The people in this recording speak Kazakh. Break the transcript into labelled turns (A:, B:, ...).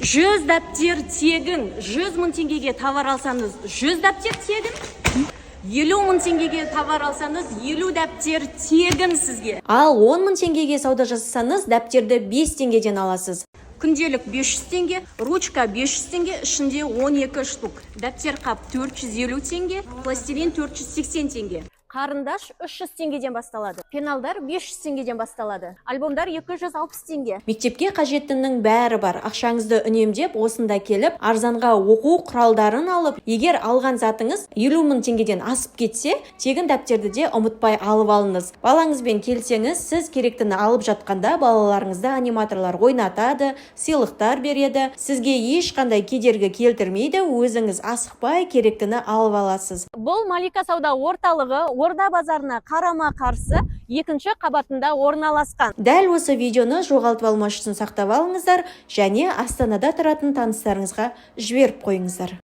A: 100 дәптер тегін. 100 мың теңгеге товар алсаңыз, 100 дәптер тегін. 50 мың теңгеге товар алсаңыз, 50 дәптер тегін сізге.
B: Ал 10 мың теңгеге сауда жасасаңыз, дәптерді 5 теңгеден аласыз.
A: Күнделік 500 теңге, ручка 500 теңге, ішінде 12 штук. Дәптер қап 450 теңге, пластилин 480 теңге. Қарындаш 300 теңгеден басталады. Пеналдар 500 теңгеден басталады. Альбомдар 260 теңге.
B: Мектепке қажеттінің бәрі бар. Ақшаңызды үнемдеп, осында келіп, арзанға оқу құралдарын алып, егер алған затыңыз 50 мың теңгеден асып кетсе, тегін дәптерді де ұмытпай алып алыңыз. Балаңызбен келсеңіз, сіз керектіні алып жатқанда балаларыңызды аниматорлар ойнатады, сыйлықтар береді. Сізге ешқандай кедергі келтірмейді, өзіңіз асықпай керектіні алып аласыз.
A: Бұл Малика сауда орталығы Орда базарына қарама қарсы екінші қабатында орналасқан.
B: Дәл осы видеоны жоғалтып алмас үшін сақтап алыңыздар және Астанада тұратын таныстарыңызға жіберіп қойыңыздар.